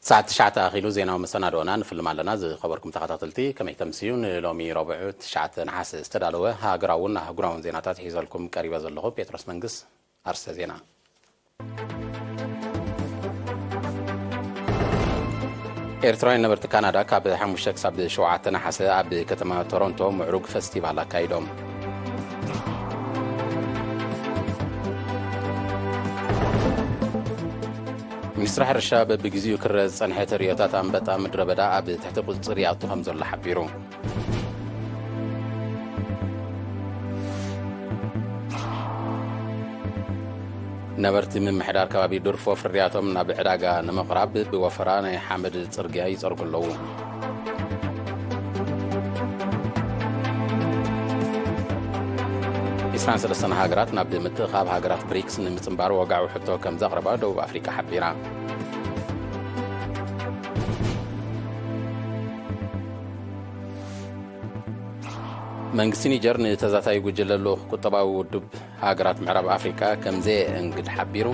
ሰዓት ትሽዓተ ኣኺሉ ዜናዊ መሰናድኦና ንፍልም ኣለና። ዝኸበርኩም ተኸታተልቲ፣ ከመይ ተምስዩ? ንሎሚ ረቡዕ ትሽዓተ ነሓሰ ዝተዳለወ ሃገራውን ኣህጉራውን ዜናታት ሒዘልኩም ቀሪበ ዘለኹ ጴጥሮስ መንግስ። ኣርስተ ዜና። ኤርትራውያን ነበርቲ ካናዳ ካብ ሓሙሽተ ክሳብ ሸውዓተ ነሓሰ ኣብ ከተማ ቶሮንቶ ምዕሩግ ፈስቲቫል ኣካይዶም። ሚኒስትሪ ሕርሻ በብግዚኡ ክረአ ዝጸንሐ ተርእዮታት ኣንበጣ ምድረ በዳ ኣብ ትሕቲ ቁጽጽር ይኣቱ ከም ዘሎ ሓቢሩ። ነበርቲ ምምሕዳር ከባቢ ዱርፎ ፍርያቶም ናብ ዕዳጋ ንምቕራብ ብወፈራ ናይ ሓመድ ጽርግያ ይጸርጉ ኣለዉ። ዕስራን ሰለስተን ሃገራት ናብ ምትእኻብ ሃገራት ብሪክስ ንምጽንባር ወግዓዊ ሕቶ ከም ዘቕረባ ደቡብ ኣፍሪቃ ሓቢራ። መንግስቲ ኒጀር ንተዛታዪ ጉጅለ ልኡኽ ቁጠባዊ ውድብ ሃገራት ምዕራብ ኣፍሪቃ ከም ዘየእንግድ ሓቢሩ።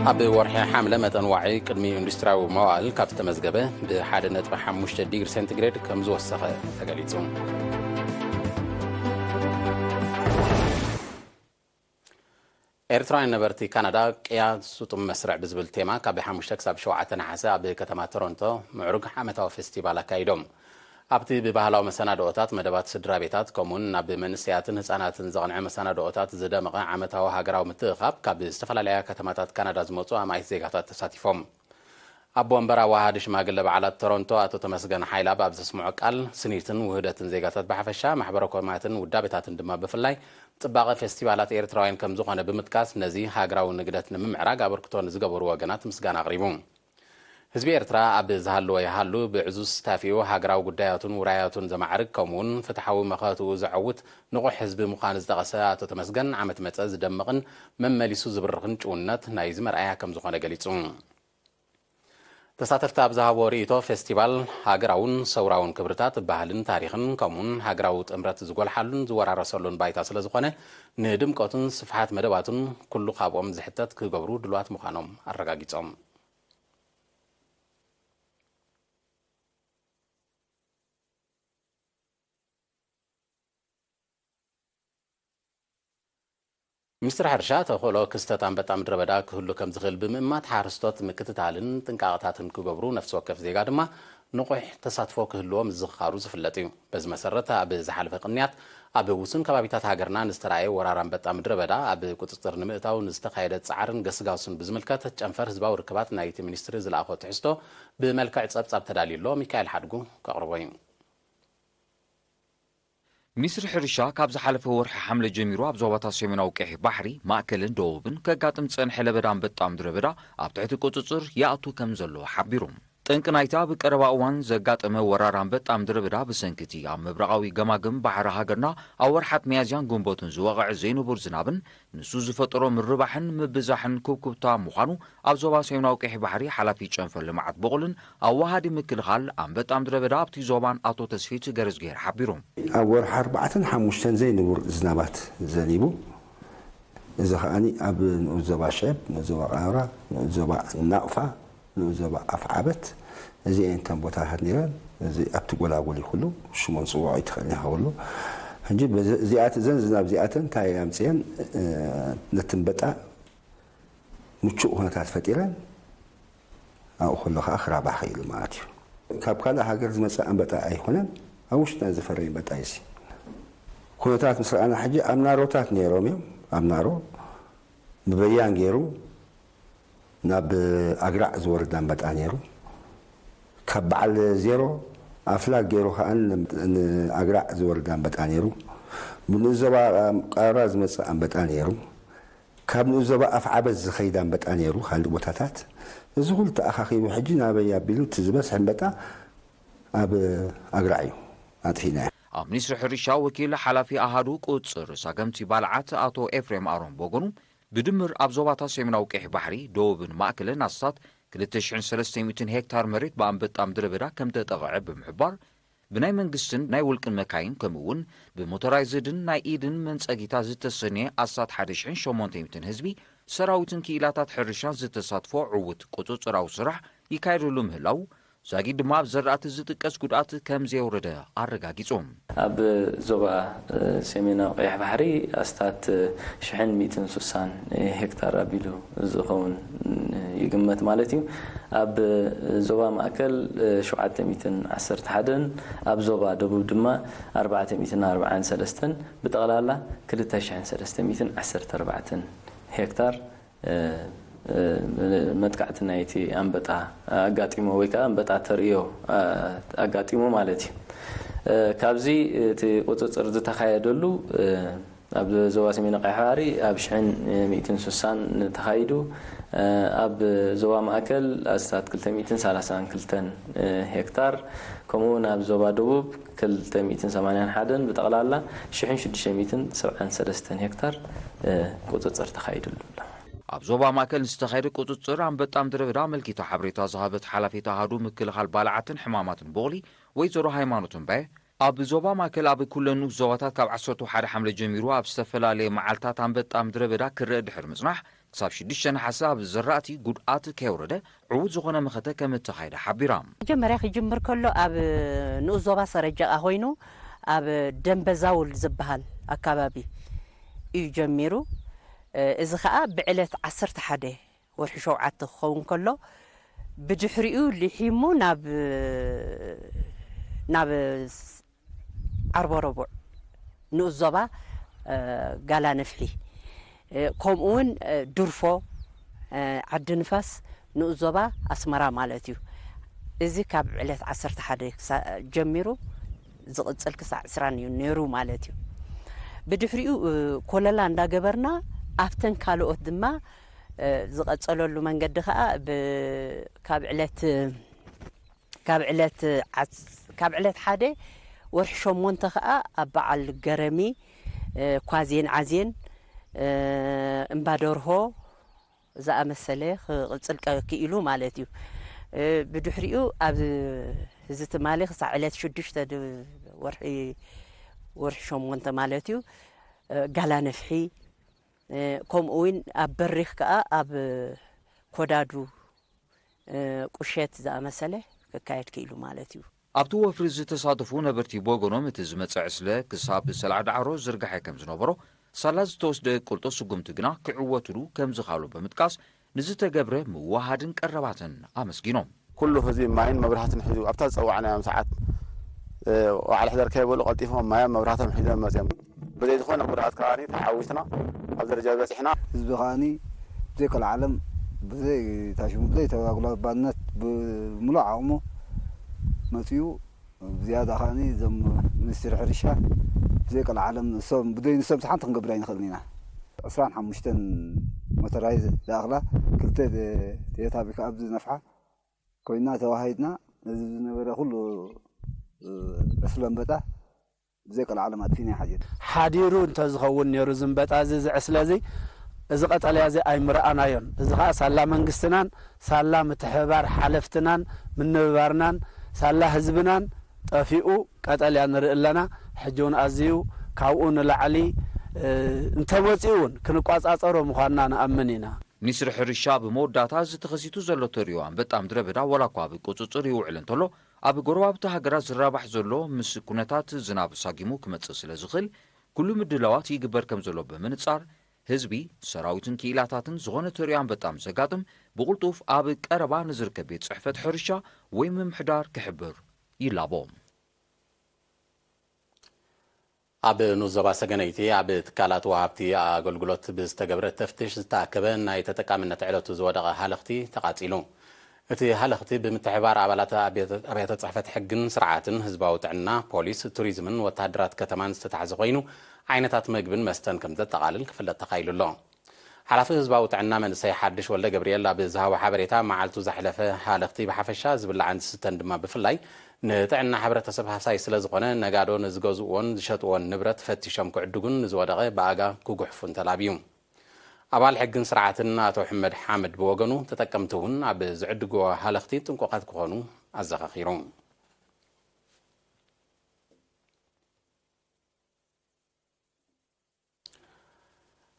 ኣብ ወርሒ ሓምለ መጠን ዋዒ ቅድሚ ኢንዱስትሪያዊ መዋእል ካብ ዝተመዝገበ ብ ሓደ ነጥቢ ሓሙሽተ ዲግሪ ሴንቲግሬድ ከም ዝወሰኸ ተገሊጹ። ኤርትራውያን ነበርቲ ካናዳ ቅያ ስጡም መስርዕ ብዝብል ቴማ ካብ ሓሙሽተ ክሳብ ሸውዓተ ነሓሰ ኣብ ከተማ ቶሮንቶ ምዕሩግ ዓመታዊ ፌስቲቫል ኣካይዶም። ኣብቲ ብባህላዊ መሰናድኦታት፣ መደባት ስድራ ቤታት፣ ከምኡውን ናብ መንእሰያትን ህጻናትን ዘቕንዐ መሰናድኦታት ዝደመቐ ዓመታዊ ሃገራዊ ምትእኻብ ካብ ዝተፈላለያ ከተማታት ካናዳ ዝመጹ ኣማኢት ዜጋታት ተሳቲፎም። ኣቦ ወንበር ኣዋሃዲ ሽማግለ በዓላት ቶሮንቶ ኣቶ ተመስገን ሓይላብ ኣብ ዘስምዖ ቃል፣ ስኒትን ውህደትን ዜጋታት ብሓፈሻ፣ ማሕበረ ኮማትን ውዳቤታትን ድማ ብፍላይ፣ ጽባቐ ፌስቲቫላት ኤርትራውያን ከም ዝኾነ ብምጥቃስ፣ ነዚ ሃገራዊ ንግደት ንምምዕራግ ኣበርክቶ ንዝገበሩ ወገናት ምስጋና ኣቕሪቡ። ህዝቢ ኤርትራ ኣብ ዝሃለወ ይሃሉ፣ ብዕዙዝ ስታፊኡ ሃገራዊ ጉዳያቱን ውራያቱን ዘማዕርግ፣ ከምኡውን ፍትሓዊ መኸትኡ ዘዐውት ንቑሕ ህዝቢ ምዃኑ ዝጠቐሰ ኣቶ ተመስገን፣ ዓመት መጸ ዝደምቕን መመሊሱ ዝብርኽን ጭውነት ናይዚ መርኣያ ከም ዝኾነ ገሊጹ። ተሳተፍቲ ኣብ ዝሃብዎ ርእይቶ፣ ፌስቲቫል ሃገራውን ሰውራውን ክብርታት፣ ባህልን ታሪኽን፣ ከምኡውን ሃገራዊ ጥምረት ዝጎልሓሉን ዝወራረሰሉን ባይታ ስለ ዝኾነ፣ ንድምቀቱን ስፍሓት መደባቱን ኩሉ ካብኦም ዝሕተት ክገብሩ ድሉዋት ምዃኖም ኣረጋጊጾም። ሚኒስትሪ ሕርሻ፣ ተኽእሎ ክስተት ኣንበጣ ምድረ በዳ ክህሉ ከም ዝኽእል ብምእማት፣ ሓረስቶት ምክትታልን ጥንቃቐታትን ክገብሩ፣ ነፍሲ ወከፍ ዜጋ ድማ ንቑሕ ተሳትፎ ክህልዎ ምዝኽኻሩ ዝፍለጥ እዩ። በዚ መሰረት፣ ኣብ ዝሓለፈ ቅንያት ኣብ ውሱን ከባቢታት ሃገርና ንዝተራእየ ወራር ኣንበጣ ምድረ በዳ ኣብ ቁጽጽር ንምእታው ንዝተኻየደ ጻዕርን ገስጋሱን ብዝምልከት፣ ጨንፈር ህዝባዊ ርክባት ናይቲ ሚኒስትሪ ዝለኣኾ ትሕዝቶ ብመልክዕ ጸብጻብ ተዳልዩ ኣሎ። ሚካኤል ሓድጉ ከቕርቦ እዩ። ሚኒስትሪ ሕርሻ ካብ ዝሓለፈ ወርሒ ሓምለ ጀሚሩ ኣብ ዞባታት ሰሜናዊ ቀይሕ ባሕሪ፣ ማእከልን ደቡብን ከጋጥም ዝጸንሐ ለበዳ ኣንበጣ ምድረ በዳ ኣብ ትሕቲ ቁጽጽር ይኣቱ ከም ዘሎ ሓቢሩ። ጠንቂ ናይቲ ኣብ ቀረባ እዋን ዘጋጠመ ወራር ኣንበጣ ምድረ በዳ ብሰንኪ እቲ ኣብ ምብራቓዊ ገማግም ባሕሪ ሃገርና ኣብ ወርሓት ሚያዝያን ግንቦትን ዝወቕዐ ዘይንቡር ዝናብን ንሱ ዝፈጠሮ ምርባሕን ምብዛሕን ኩብኩብታ ምዃኑ ኣብ ዞባ ሰሜናዊ ቀይሕ ባሕሪ ሓላፊ ጨንፈር ልምዓት በቑልን ኣዋሃዲ ምክልኻል ኣንበጣ ምድረ በዳ ኣብቲ ዞባን ኣቶ ተስፊት ገረዝግሄር ሓቢሮም። ኣብ ወርሒ ኣርባዕተን ሓሙሽተን ዘይንቡር ዝናባት ዘኒቡ። እዚ ከኣ ኣብ ንኡስ ዞባ ሽዕብ፣ ንኡስ ዞባ ቃራ፣ ንኡስ ዞባ ናቕፋ፣ ንኡስ ዞባ ኣፍዓበት፣ እዚኤን እተን ቦታታት ነይረን። እዚ ኣብቲ ጎላጉል እዩ ኩሉ፣ ሽሞን ጽውዖ ኣይትኽእልን ኢኻ ኩሉ። ሕጂ በዚ-፣ እዚኣት-፣ እዘን ዝናብ እዚኣተን እንታይ ኣምጽኤን? እ፣ ነቲ ኣንበጣ ምቹእ ኩነታት ፈጢረን፣ ኣብኡ ከሎ ከኣ ክራባሕ ክኢሉ ማለት እዩ። ካብ ካልእ ሃገር ዝመጽእ ኣንበጣ ኣይኮነን፣ ኣብ ውሽጥና ዝፈሪ ኣንበጣ እዩ እዚ። ኩነታት ምስ ረኣና ሕጂ ኣብ ናሮታት ነይሮም እዮም። ኣብ ናሮ ብበያን ገይሩ ናብ ኣግራዕ ዝወርድ ኣንበጣ ነይሩ። ካብ በዓል ዜሮ ኣፍላግ ገይሩ ከኣ ን-፣ ንኣግራዕ ዝወርድ ኣንበጣ ነይሩ። ብንኡስ ዞባ ቃራ ዝመጽእ ኣንበጣ ነይሩ። ካብ ንኡስ ዞባ ኣፍዓበት ዝኸይድ ኣንበጣ ነይሩ፣ ካልእ ቦታታት። እዚ ኩሉ ተኣኻኺቡ ሕጂ ናበይ ኣቢሉ እቲ ዝበዝሐ ኣንበጣ ኣብ ኣግራዕ እዩ ኣጥፊእናዮ። ኣብ ሚኒስትሪ ሕርሻ ወኪል ሓላፊ ኣሃዱ ቁጽጽር ሳገምቲ ባልዓት ኣቶ ኤፍሬም ኣሮን በጎኑ፣ ብድምር ኣብ ዞባታት ሰሜናዊ ቀይሕ ባሕሪ፣ ደቡብን ማእከልን ኣስታት ክልተ ሽሕን ሰለስተ ሚእትን ሄክታር መሬት ብኣንበጣ ምድረ በዳ ከም ተጠቕዐ ብምሕባር፣ ብናይ መንግስትን ናይ ውልቅን መካይን ከምኡ እውን ብሞተራይዝድን ናይ ኢድን መንጸጊታ ዝተሰንየ ኣስታት ሓደ ሽሕን ሸሞንተ ሚእትን ህዝቢ፣ ሰራዊትን ክኢላታት ሕርሻን ዝተሳትፎ ዕዉት ቁጽጽራዊ ስራሕ ይካየደሉ ምህላው፣ ዛጊድ ድማ ኣብ ዘራእቲ ዝጥቀስ ጉድኣት ከም ዘየውረደ ኣረጋጊጹ። ኣብ ዞባ ሰሜናዊ ቀይሕ ባሕሪ ኣስታት ሽሕን ሚእትን ሱሳን ሄክታር ኣቢሉ ዝኸውን ይግመት ማለት እዩ። ኣብ ዞባ ማእከል ሸውዓተ ሚእትን ዓሰርተ ሓደን፣ ኣብ ዞባ ደቡብ ድማ ኣርባዕተ ሚእትን ኣርባዓን ሰለስተን፣ ብጠቕላላ ክልተ ሽሕን ሰለስተ ሚእትን ዓሰርተ ኣርባዕተን ሄክታር መጥቃዕቲ ናይቲ ኣንበጣ ኣጋጢሞ ወይ ከዓ ኣንበጣ ተርእዮ ኣጋጢሞ ማለት እዩ። ካብዚ እቲ ቁፅፅር ዝተኻየደሉ ኣብ ዞባ ሰሜን ቀይሕ ባሕሪ ኣብ ሽሕን ሚእትን ስሳን ተኻይዱ፣ ኣብ ዞባ ማእከል ኣስታት ክልተ ሚእትን ሰላሳን ክልተን ሄክታር፣ ከምኡ እውን ኣብ ዞባ ደቡብ ክልተ ሚእትን ሰማንያን ሓደን፣ ብጠቕላላ ሽሕን ሽዱሽተ ሚእትን ሰብዓን ሰለስተን ሄክታር ቁፅፅር ተኻይድሉ ኣሎ። ኣብ ዞባ ማእከል ዝተኻየደ ቁፅፅር ኣንበጣ ምድረ በዳ ኣመልኪታ ሓበሬታ ዝሃበት ሓላፊት ኣሃዱ ምክልኻል ባልዓትን ሕማማትን ቦቕሊ ወይዘሮ ሃይማኖት እምባየ፣ ኣብ ዞባ ማእከል ኣብ ኩለን ንኡስ ዞባታት ካብ ዓሰርተ ሓደ ሓምለ ጀሚሩ ኣብ ዝተፈላለየ መዓልታት ኣንበጣ ምድረ በዳ ክረአ ድሕሪ ምጽናሕ፣ ክሳብ ሽዱሽተ ነሓሰ ኣብ ዘራእቲ ጉድኣት ከየውረደ ዕዉት ዝኾነ መኸተ ከም እተኻየደ ሓቢራ። መጀመርያ ክጅምር ከሎ ኣብ ንኡስ ዞባ ሰረጀቓ ኮይኑ ኣብ ደንበዛውል ዝበሃል ኣካባቢ እዩ ጀሚሩ። እዚ ኸኣ ብዕለት ዓሰርተ ሓደ ወርሒ ሸውዓተ ክኸውን ከሎ፣ ብድሕሪኡ ሊሒሙ ናብ፣ ናብ ዓርቦ ረቡዕ ንኡስ ዞባ ጋላ ነፍሒ፣ ከምኡ እውን ድርፎ፣ ዓዲ ንፋስ፣ ንኡስ ዞባ ኣስመራ ማለት እዩ። እዚ ካብ ዕለት ዓሰርተ ሓደ ክሳ-፣ ጀሚሩ ዝቕጽል ክሳዕ ዕስራን እዩ ነይሩ ማለት እዩ። ብድሕሪኡ ኮለላ እንዳገበርና ኣብተን ካልኦት ድማ ዝቐጸለሉ መንገዲ ኸኣ ብ-፣ ካብ ዕለት፣ ካብ ዕለት ዓስ-፣ ካብ ዕለት ሓደ ወርሒ ሸሞንተ ኸኣ ኣብ በዓል ገረሚ፣ ኳዜን ዓዜን፣ እምባ ደርሆ ዝኣመሰለ ክቕጽል ቀ-፣ ክኢሉ ማለት እዩ። ብድሕሪኡ ኣብ እዚ ትማሊ ክሳዕ ዕለት ሽዱሽተ ድ-፣ ወርሒ፣ ወርሒ ሸሞንተ ማለት እዩ፣ ጋላ ነፍሒ፣ ከምኡ እውን ኣብ በሪኽ ከኣ ኣብ ኮዳዱ፣ ቁሸት ዝኣመሰለ ክካየድ ክኢሉ ማለት እዩ። ኣብቲ ወፍሪ ዝተሳተፉ ነበርቲ ብወገኖም፣ እቲ ዝመጸ ዕስለ ክሳብ ሰላዕ ዳዕሮ ዝርግሐ ከም ዝነበሮ፣ ሳላ ዝተወስደ ቅልጡፍ ስጉምቲ ግና ክዕወትሉ ከም ዝኻሉ ብምጥቃስ፣ ንዝተገብረ ምውሃድን ቀረባትን ኣመስጊኖም። ኩሉ ህዝቢ ማይን መብራህትን ሒዙ ኣብታ ዝጸዋዕናዮም ሰዓት፣ እ፣ ዋዕለ ሕደር ከይበሉ ቀልጢፎም ማዮም መብራህቶም ሒዞም መጺኦም። ብዘይ ዝኾነ ጉድኣት ከኣኒ ተዓዊትና ኣብ ደረጃ በጺሕና። ህዝቢ ከኣኒ ብዘይ ቀልዓለም፣ ብዘይ ታሽሙ፣ ብዘይ ተጓጉሎ ባነት ብምሉእ ዓቕሙ መጺኡ። ብዝያዳ ከኣኒ እዞም ሚኒስትሪ ሕርሻ ብዘይ ቀልዓለም ንሶም፣ ብዘይ ንሶም ሓንቲ ክንገብር ኣይንኽእልን ኢና። ዕስራን ሓሙሽተን ሞተራይዝ ዝኣኽላ ክልተ ቴታቢክ ኣብዚ ነፍሓ ኮይና ተዋሂድና ነዚ ዝነበረ ኩሉ ዕስለ ኣንበጣ ብዘይ ቀልዓለም ኣጥፊና ሓዚር። ሓዲሩ እንተዝኸውን ነይሩ ዝንበጣ እዚ ዝዕስለ እዚ፣ እዚ ቀጠልያ እዚ ኣይምረኣናዮን። እዚ ኸኣ ሳላ መንግስትናን ሳላ ምትሕብባር ሓለፍትናን ምንብባርናን ሳላ ህዝብናን ጠፊኡ ቀጠልያ ንርኢ ኣለና። ሕጂ እውን ኣዝዩ ካብኡ ንላዕሊ፣ እ፣ እንተመጺኡ እውን ክንቋጻጸሮ ምዃንና ንኣምን ኢና። ሚኒስትሪ ሕርሻ ብመወዳእታ፣ እዚ ተኸሲቱ ዘሎ ተርእዮ ኣንበጣ ምድረ በዳ ዋላ እኳ ኣብ ቁጽጽር ይውዕል እንተሎ፣ ኣብ ጎረባብቲ ሃገራት ዝራባሕ ዘሎ ምስ ኩነታት ዝናብ ሳጊሙ ክመጽእ ስለ ዝኽእል፣ ኩሉ ምድላዋት ይግበር ከም ዘሎ ብምንጻር፣ ህዝቢ፣ ሰራዊትን ክኢላታትን ዝኾነ ተርእዮ ኣንበጣ ምስ ዘጋጥም ብቕልጡፍ ኣብ ቀረባ ንዝርከብ ቤት ጽሕፈት ሕርሻ ወይ ምምሕዳር ክሕብር ይላቦ። ኣብ ንኡስ ዞባ ሰገነይቲ ኣብ ትካላት ወሃብቲ ኣገልግሎት ብዝተገብረ ተፍትሽ ዝተኣከበ ናይ ተጠቃምነት ዕለቱ ዝወደቐ ሃለኽቲ ተቓጺሉ። እቲ ሃለኽቲ ብምትሕብባር ኣባላት ኣብያተ፣ ኣብያተ ጽሕፈት ሕግን ስርዓትን ህዝባዊ ጥዕና፣ ፖሊስ፣ ቱሪዝምን ወተሃደራት ከተማን ዝተታሕዘ ኮይኑ፣ ዓይነታት መግብን መስተን ከም ዘጠቓልል ክፍለጥ ተኻኢሉ ኣሎ። ሓላፊ ህዝባዊ ጥዕና መንእሰይ ሓድሽ ወልደ ገብርኤል ኣብ ዝሃቦ ሓበሬታ፣ መዓልቱ ዘሕለፈ ሃለኽቲ ብሓፈሻ ዝብላዕን ዝስተን ድማ ብፍላይ ንጥዕና ሕብረተሰብ ሃሳይ ስለ ዝኾነ፣ ነጋዶ ንዝገዝእዎን ዝሸጥዎን ንብረት ፈቲሾም ክዕድጉን ንዝወደቐ ብኣጋ ክጉሕፉን ተላብዩ። ኣባል ሕግን ስርዓትን ኣቶ ሕመድ ሓመድ ብወገኑ፣ ተጠቀምቲ እውን ኣብ ዝዕድግዎ ሃለኽቲ ጥንቁቓት ክኾኑ ኣዘኻኺሩ።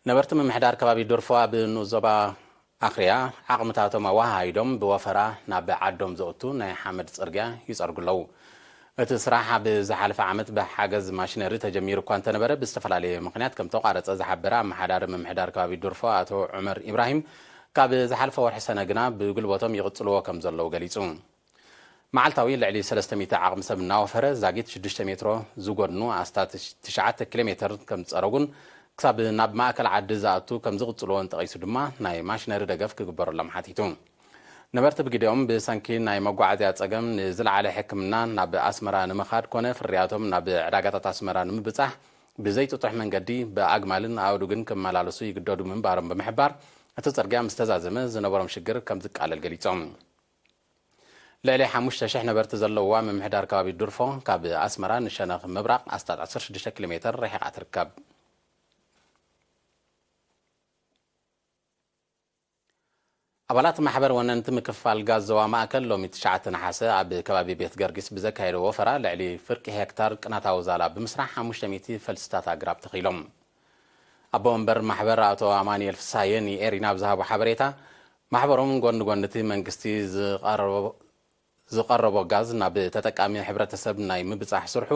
ነበርቲ ምምሕዳር ከባቢ ዶርፎ ኣብ ንኡስ ዞባ ኣኽርያ ዓቕምታቶም ኣወሃሂዶም ብወፈራ ናብ ዓዶም ዘእቱ ናይ ሓመድ ጽርግያ ይጸርጉ ኣለዉ። እቲ ስራሕ ኣብ ዝሓለፈ ዓመት ብሓገዝ ማሽነሪ ተጀሚሩ እኳ እንተነበረ፣ ብዝተፈላለየ ምኽንያት ከም ተቋረጸ ዝሓበረ ኣመሓዳሪ ምምሕዳር ከባቢ ዶርፎ ኣቶ ዑመር ኢብራሂም፣ ካብ ዝሓለፈ ወርሒ ሰነ ግና ብጉልበቶም ይቕጽልዎ ከም ዘለዉ ገሊጹ። መዓልታዊ ልዕሊ ሰለስተ ሚእቲ ዓቕሚ ሰብ እናወፈረ ዛጊት ሽዱሽተ ሜትሮ ዝጎድኑ ኣስታት ትሽዓተ ኪሎ ሜተር ከም ዝጸረጉን ክሳብ ናብ ማእከል ዓዲ ዝኣቱ ከም ዝቕጽልዎን ጠቒሱ ድማ ናይ ማሽነሪ ደገፍ ክግበረሎም ሓቲቱ። ነበርቲ ብግዲኦም ብሰንኪ ናይ መጓዓዝያ ጸገም ንዝለዓለ ሕክምና ናብ ኣስመራ ንምኻድ ኮነ ፍርያቶም ናብ ዕዳጋታት ኣስመራ ንምብጻሕ ብዘይጥጡሕ መንገዲ ብኣግማልን ኣእዱግን ክመላለሱ ይግደዱ ምንባሮም ብምሕባር፣ እቲ ጽርግያ ምስ ተዛዘመ ዝነበሮም ሽግር ከም ዝቃለል ገሊጾም። ልዕሊ ሓሙሽተ ሽሕ ነበርቲ ዘለውዋ ምምሕዳር ከባቢ ዱርፎ ካብ ኣስመራ ንሸነኽ ምብራቕ ኣስታት ዓሰርተ ሽዱሽተ ኪሎ ሜተር ርሒቓ ትርከብ። ኣባላት ማሕበር ወነንቲ ምክፍፋል ጋዝ ዞባ ማእከል ሎሚ ትሽዓተ ነሓሰ ኣብ ከባቢ ቤት ገርጊስ ብዘካየዶ ወፈራ ልዕሊ ፍርቂ ሄክታር ቅናታዊ ዛላ ብምስራሕ ሓሙሽተ ሚእቲ ፈልስታት ኣግራብ ተኺሎም። ኣቦ ወንበር ማሕበር ኣቶ ኣማኑኤል ፍሳየ ንኤሪና ኣብ ዝሃቦ ሓበሬታ፣ ማሕበሮም ጎኒ ጎኒ እቲ መንግስቲ ዝቐረቦ ዝቐረቦ ጋዝ ናብ ተጠቃሚ ሕብረተሰብ ናይ ምብጻሕ ስርሑ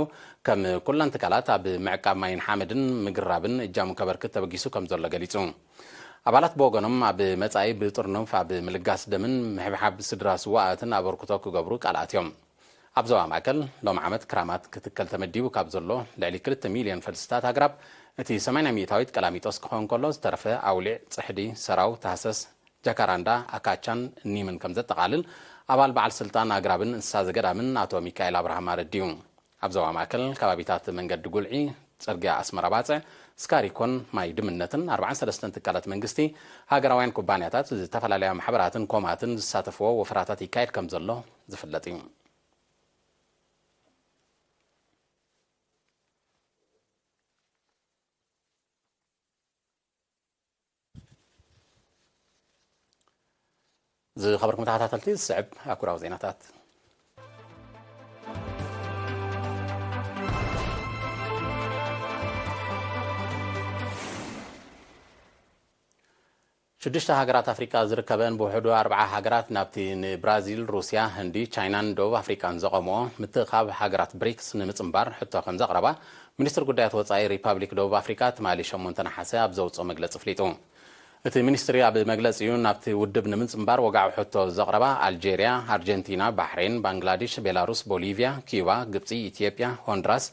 ከም ኩለን ትካላት ኣብ ምዕቃብ ማይን ሓመድን ምግራብን እጃሙ ከበርክት ተበጊሱ ከም ዘሎ ገሊጹ። ኣባላት ብወገኖም ኣብ መጻኢ ብጥርኑፍ ኣብ ምልጋስ ደምን ምሕብሓብ ስድራ ስዋኣትን ኣበርክቶ ክገብሩ ቃል ኣትዮም። ኣብ ዞባ ማእከል ሎም ዓመት ክራማት ክትከል ተመዲቡ ካብ ዘሎ ልዕሊ ክልተ ሚልዮን ፈልስታት ኣግራብ እቲ ሰማንያ ሚእታዊት ቀላሚጦስ ክኸውን ከሎ ዝተረፈ ኣውሊዕ፣ ጽሕዲ፣ ሰራው፣ ታህሰስ፣ ጃካራንዳ፣ ኣካቻን ኒምን ከም ዘጠቓልል ኣባል በዓል ስልጣን ኣግራብን እንስሳ ዘገዳምን ኣቶ ሚካኤል ኣብርሃም ኣረዲኡ። ኣብ ዞባ ማእከል ከባቢታት መንገዲ ጉልዒ፣ ጽርግያ ኣስመራ ባጽዕ፣ ስካሪኮን ማይ ድምነትን ኣርባዓን ሰለስተን ትካላት መንግስቲ፣ ሃገራውያን ኩባንያታት፣ ዝተፈላለያ ማሕበራትን ኮማትን ዝሳተፍዎ ወፈራታት ይካየድ ከም ዘሎ ዝፍለጥ እዩ። ዝኸበርኩም ተኸታተልቲ፣ ዝስዕብ ኣህጉራዊ ዜናታት። ሽዱሽተ ሃገራት ኣፍሪቃ ዝርከበን ብውሕዱ ኣርብዓ ሃገራት ናብቲ ንብራዚል፣ ሩስያ፣ ህንዲ፣ ቻይናን ደቡብ ኣፍሪቃን ዘቐምኦ ምትእኻብ ሃገራት ብሪክስ ንምጽንባር ሕቶ ከም ዘቕረባ ሚኒስትር ጉዳያት ወጻኢ ሪፓብሊክ ደቡብ ኣፍሪቃ ትማሊ ሸሞንተ ነሓሰ ኣብ ዘውጽኦ መግለጺ ኣፍሊጡ። እቲ ሚኒስትሪ ኣብ መግለጺኡ፣ ናብቲ ውድብ ንምጽንባር ወግዓዊ ሕቶ ዘቕረባ ኣልጄርያ፣ ኣርጀንቲና፣ ባሕሬን፣ ባንግላዴሽ፣ ቤላሩስ፣ ቦሊቭያ፣ ኪዩባ፣ ግብጺ፣ ኢትዮጵያ፣ ሆንድራስ፣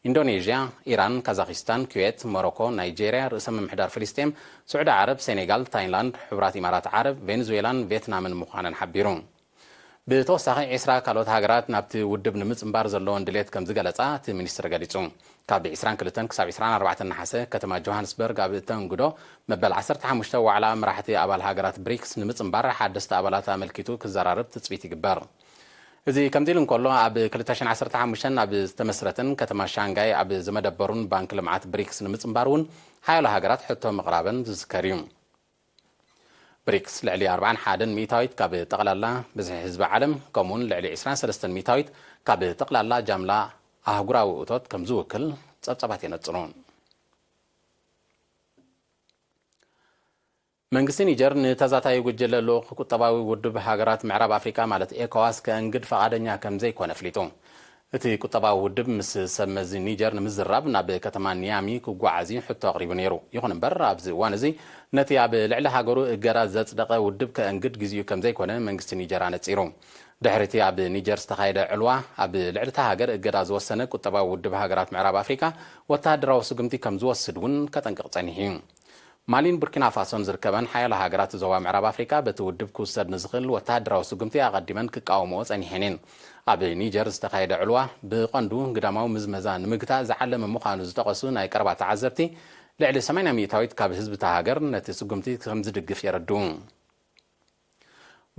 ኢንዶኔዥያ፣ ኢራን፣ ካዛኺስታን፣ ኩዌት፣ ሞሮኮ፣ ናይጄርያ፣ ርእሰ ምምሕዳር ፍልስጤም፣ ስዑዲ ዓረብ፣ ሴኔጋል፣ ታይላንድ፣ ሕቡራት ኢማራት ዓረብ፣ ቬንዙዌላን ቬትናምን ምዃነን ሓቢሩ። ብተወሳኺ፣ ዒስራ ካልኦት ሃገራት ናብቲ ውድብ ንምጽንባር ዘለወን ድሌት ከም ዝገለጻ እቲ ሚኒስትሪ ገሊጹ። ካብ ዒስራን ክልተን ክሳብ ዒስራን ኣርባዕተን ነሓሰ፣ ከተማ ጆሃንስበርግ ኣብ እተንግዶ መበል ዓሰርተ ሓሙሽተ ዋዕላ መራሕቲ ኣባል ሃገራት ብሪክስ ንምጽንባር ሓደስቲ ኣባላት ኣመልኪቱ ክዘራረብ ትጽቢት ይግበር። እዚ ከምዚ ኢሉ እንከሎ፣ ኣብ ክልተ ሽሕን ዓሰርተ ሓሙሽተን ኣብ ዝተመስረተን ከተማ ሻንጋይ ኣብ ዝመደበሩን ባንክ ልምዓት ብሪክስ ንምጽንባር እውን ሓያሎ ሃገራት ሕቶ ምቕራበን ዝዝከር እዩ። ብሪክስ ልዕሊ ኣርባዓን ሓደን ሚእታዊት ካብ ጠቕላላ ብዝሒ ህዝቢ ዓለም፣ ከምኡውን ልዕሊ ዒስራን ሰለስተን ሚእታዊት ካብ ጠቕላላ ጃምላ ኣህጉራዊ እቶት ከም ዝውክል ጸብጻባት የነጽሩ። መንግስቲ ኒጀር ንተዛታዩ ጉጅለ ልኡኽ ቁጠባዊ ውድብ ሃገራት ምዕራብ ኣፍሪቃ ማለት ኤኮዋስ ከእንግድ ፈቓደኛ ከም ዘይኮነ ኣፍሊጡ። እቲ ቁጠባዊ ውድብ ምስ ሰብ መዚ ኒጀር ንምዝራብ ናብ ከተማ ኒያሚ ክጓዓዝ እዩ ሕቶ ኣቕሪቡ ነይሩ። ይኹን እምበር፣ ኣብዚ እዋን እዚ ነቲ ኣብ ልዕሊ ሃገሩ እገዳ ዘጽደቐ ውድብ ከእንግድ ግዜኡ ከም ዘይኮነ መንግስቲ ኒጀር ኣነጺሩ። ድሕሪ እቲ ኣብ ኒጀር ዝተኻየደ ዕልዋ፣ ኣብ ልዕሊ እታ ሃገር እገዳ ዝወሰነ ቁጠባዊ ውድብ ሃገራት ምዕራብ ኣፍሪቃ ወተሃደራዊ ስጉምቲ ከም ዝወስድ እውን ከጠንቅቕ ጸኒሑ እዩ። ማሊን ቡርኪና ፋሶን ዝርከበን ሓያሎ ሃገራት ዞባ ምዕራብ ኣፍሪቃ በቲ ውድብ ክውሰድ ንዝኽእል ወተሃደራዊ ስጉምቲ ኣቐዲመን ክቃወምኦ ጸኒሐን እየን። ኣብ ኒጀር ዝተኻየደ ዕልዋ ብቐንዱ ግዳማዊ ምዝመዛ ንምግታእ ዝዓለመ ምዃኑ ዝጠቐሱ ናይ ቀረባ ተዓዘብቲ፣ ልዕሊ ሰማንያ ሚእታዊት ካብ ህዝቢ እታ ሃገር ነቲ ስጉምቲ ከም ዝድግፍ የረድኡ።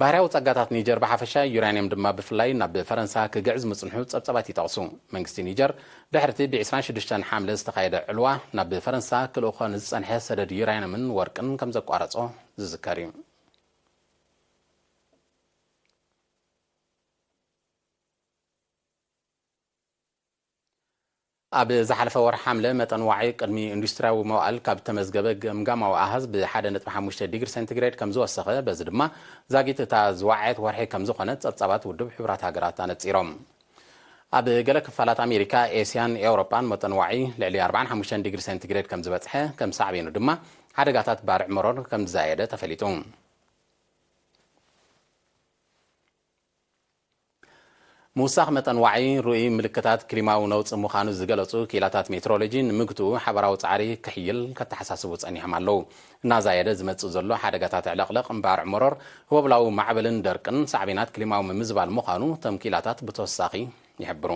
ባህርያዊ ጸጋታት ኒጀር ብሓፈሻ፣ ዩራንየም ድማ ብፍላይ ናብ ፈረንሳ ክግዕዝ ምጽንሑ ጸብጻባት ይጠቕሱ። መንግስቲ ኒጀር ድሕሪ እቲ ብ ዕስራን ሽዱሽተን ሓምለ ዝተኻየደ ዕልዋ ናብ ፈረንሳ ክልእኾ ንዝጸንሐ ሰደድ ዩራንየምን ወርቅን ከም ዘቋረጾ ዝዝከር እዩ። ኣብ ዝሓለፈ ወርሒ ሓምለ መጠን ዋዒ ቅድሚ ኢንዱስትሪያዊ መዋእል ካብ ተመዝገበ ገምጋማዊ ኣሃዝ ብ ሓደ ነጥቢ ሓሙሽተ ዲግሪ ሴንቲግሬድ ከም ዝወሰኸ፣ በዚ ድማ ዛጊት እታ ዝወዓየት ወርሒ ከም ዝኾነት ጸብጻባት ውድብ ሕቡራት ሃገራት ኣነጺሮም። ኣብ ገለ ክፋላት ኣሜሪካ፣ ኤስያን ኤውሮጳን መጠን ዋዒ ልዕሊ ኣርባዓን ሓሙሽተን ዲግሪ ሴንቲግሬድ ከም ዝበጽሐ፣ ከም ሳዕቤኑ ድማ ሓደጋታት ባርዕ መሮር ከም ዝዛየደ ተፈሊጡ። ምውሳኽ መጠን ዋዒ ርኡይ ምልክታት ክሊማዊ ነውጺ ምዃኑ ዝገለጹ ክኢላታት ሜትሮሎጂ፣ ንምግትኡ ሓባራዊ ጻዕሪ ክሕይል ከተሓሳስቡ ጸኒሖም ኣለዉ። እናዛየደ ዝመጽእ ዘሎ ሓደጋታት ዕለቕለቕ፣ ባርዕ መሮር፣ ህቦብላዊ ማዕበልን ደርቅን ሳዕቤናት ክሊማዊ ምምዝባል ምዃኑ እቶም ክኢላታት ብተወሳኺ ይሕብሩ።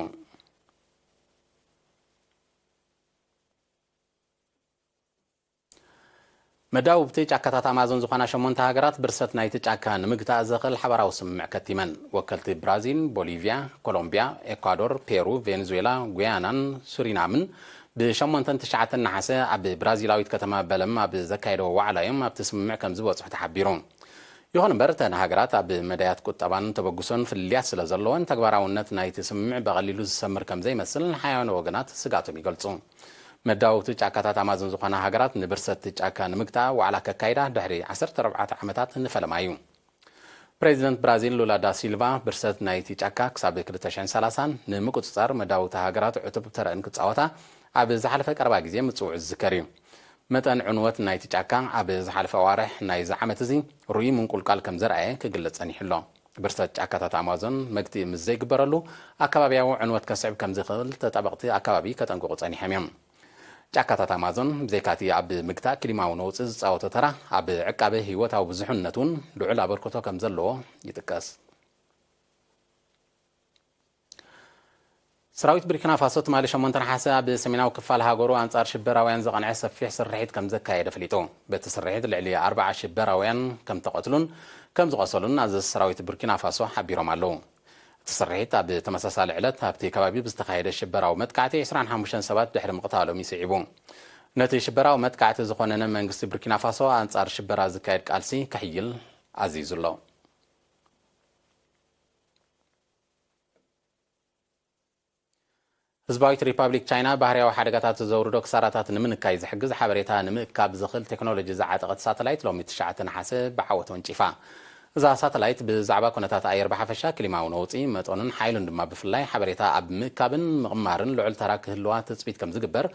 መዳውብቲ ጫካታት ኣማዞን ዝኾና ሸሞንተ ሃገራት ብርሰት ናይቲ ጫካ ንምግታእ ዘኽእል ሓባራዊ ስምምዕ ከቲመን። ወከልቲ ብራዚል፣ ቦሊቪያ፣ ኮሎምቢያ፣ ኤኳዶር፣ ፔሩ፣ ቬኔዙዌላ፣ ጉያናን ሱሪናምን ብሸሞንተን ትሽዓተን ነሓሰ ኣብ ብራዚላዊት ከተማ በለም ኣብ ዘካየደዎ ዋዕላ እዮም ኣብቲ ስምምዕ ከም ዝበጽሑ ተሓቢሩ። ይኹን እምበር፣ እተን ሃገራት ኣብ መዳያት ቁጠባን ተበግሶን ፍልልያት ስለ ዘለወን፣ ተግባራውነት ናይቲ ስምምዕ ብቐሊሉ ዝሰምር ከም ዘይመስል ሓያሎ ወገናት ስግኣቶም ይገልጹ። መዳወብቲ ጫካታት ኣማዞን ዝኾና ሃገራት ንብርሰት ጫካ ንምግታእ ዋዕላ ከካይዳ ድሕሪ ዓሰርተ ኣርባዕተ ዓመታት ንፈለማ እዩ። ፕሬዚደንት ብራዚል ሉላ ዳ ሲልቫ፣ ብርሰት ናይቲ ጫካ ክሳብ ክልተ ሽሕን ሰላሳን ንምቁጽጻር መዳውብቲ ሃገራት ዕቱብ ተረአን ክጻወታ ኣብ ዝሓለፈ ቀረባ ግዜ ምጽውዑ ዝዝከር እዩ። መጠን ዕንወት ናይቲ ጫካ ኣብ ዝሓለፈ ኣዋርሕ ናይዚ ዓመት እዚ ርኡይ ምንቁልቃል ከም ዘርኣየ ክግለጽ ጸኒሑ ኣሎ። ብርሰት ጫካታት ኣማዞን መግትኢ ምስ ዘይግበረሉ፣ ኣከባብያዊ ዕንወት ከስዕብ ከም ዝኽእል ተጣበቕቲ ኣከባቢ ከጠንቅቑ ጸኒሖም እዮም። ጫካታት ኣማዞን ብዘይካቲ ኣብ ምግታእ ክሊማዊ ነውጺ ዝጻወቶ ተራ፣ ኣብ ዕቃበ ህይወታዊ ብዙሕነት እውን ልዑል ኣበርክቶ ከም ዘለዎ ይጥቀስ። ሰራዊት ቡርኪና ፋሶ ትማሊ ሸሞንተ ነሓሰ ኣብ ሰሜናዊ ክፋል ሃገሩ ኣንጻር ሽበራውያን ዘቐንዐ ሰፊሕ ስርሒት ከም ዘካየደ ኣፍሊጡ። በቲ ስርሒት ልዕሊ ኣርብዓ ሽበራውያን ከም ተቐትሉን ከም ዝቖሰሉን ኣዘዝቲ ሰራዊት ቡርኪና ፋሶ ሓቢሮም ኣለዉ። እቲ ስርሒት ኣብ ተመሳሳሊ ዕለት ኣብቲ ከባቢ ብዝተኻየደ ሽበራዊ መጥቃዕቲ ዕስራን ሓሙሽተን ሰባት ድሕሪ ምቕታሎም ይስዒቡ። ነቲ ሽበራዊ መጥቃዕቲ ዝኾነነ መንግስቲ ቡርኪና ፋሶ ኣንጻር ሽበራ ዝካየድ ቃልሲ ክሕይል ኣዚዙ ኣሎ። ህዝባዊት ሪፓብሊክ ቻይና ባህርያዊ ሓደጋታት ዘውርዶ ክሳራታት ንምንካይ ዝሕግዝ ሓበሬታ ንምእካብ ዝኽእል ቴክኖሎጂ ዝዓጠቐት ሳተላይት ሎሚ ትሽዓተ ነሓሰ ብዓወት ወንጪፋ። እዛ ሳተላይት ብዛዕባ ኩነታት ኣየር ብሓፈሻ፣ ክሊማዊ ነውጺ መጠኑን ሓይሉን ድማ ብፍላይ ሓበሬታ ኣብ ምእካብን ምቕማርን ልዑል ተራ ክህልዋ ትጽቢት ከም ዝግበር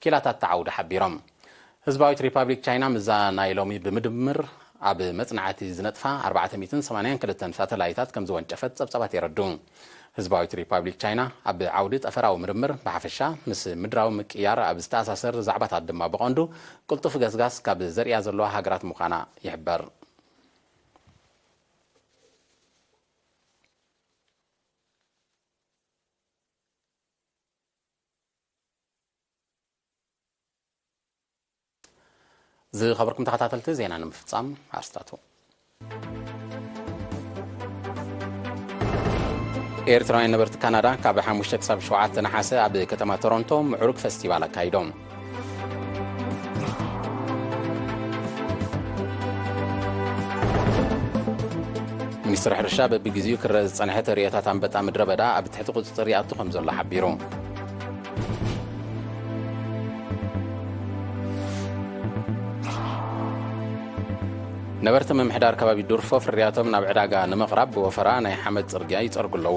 ክኢላታት እቲ ዓውዲ ሓቢሮም። ህዝባዊት ሪፓብሊክ ቻይና ምስዛ ናይ ሎሚ ብምድምር ኣብ መጽናዕቲ ዝነጥፋ ኣርባዕተ ሚእትን ሰማንያን ክልተን ሳተላይታት ከም ዝወንጨፈት ጸብጻባት የረድኡ። ህዝባዊት ሪፓብሊክ ቻይና ኣብ ዓውዲ ጠፈራዊ ምርምር ብሓፈሻ ምስ ምድራዊ ምቅያር ኣብ ዝተኣሳሰር ዛዕባታት ድማ ብቐንዱ ቅልጡፍ ገስጋስ ካብ ዘርእያ ዘለዋ ሃገራት ምዃና ይሕበር። ዝኸበርኩም ተኸታተልቲ፣ ዜና ንምፍጻም ኣርስታቱ። ኤርትራውያን ነበርቲ ካናዳ ካብ ሓሙሽተ ክሳብ ሸውዓተ ነሓሰ ኣብ ከተማ ቶሮንቶ ምዕሩግ ፈስቲቫል ኣካይዶም። ሚኒስትሪ ሕርሻ በብግዜኡ ክረአ ዝጸንሐ ተርእዮታት ኣንበጣ ምድረ በዳ ኣብ ትሕቲ ቁጽጽር ይኣቱ ከም ዘሎ ሓቢሩ። ነበርቲ ምምሕዳር ከባቢ ዱርፎ ፍርያቶም ናብ ዕዳጋ ንምቕራብ ብወፈራ ናይ ሓመድ ጽርግያ ይጸርጉ ኣለዉ።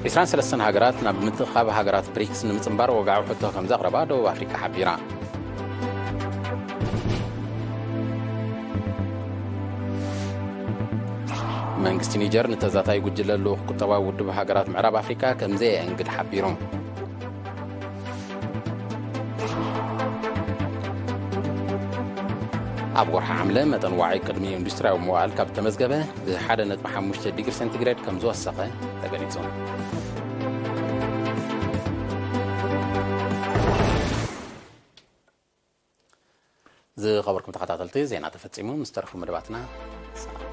ዕስራን ሰለስተን ሃገራት ናብ ምትእኻብ ሃገራት ብሪክስ ንምጽንባር ወግዓዊ ሕቶ ከም ዘቕረባ ደቡብ ኣፍሪቃ ሓቢራ። መንግስቲ ኒጀር ንተዛታይ ጉጅለ ልኡኽ ቁጠባዊ ውድብ ሃገራት ምዕራብ ኣፍሪቃ ከም ዘየእንግድ ሓቢሩ። ኣብ ወርሒ ሓምለ መጠን ዋዒ ቅድሚ ኢንዱስትሪያዊ መዋእል ካብ ተመዝገበ ብ ሓደ ነጥቢ ሓሙሽተ ዲግሪ ሴንቲግሬድ ከም ዝወሰኸ ተገሊጹ። ዝኸበርኩም ተኸታተልቲ፣ ዜና ተፈጺሙ። ምስ ተረፉ መደባትና ሰላም።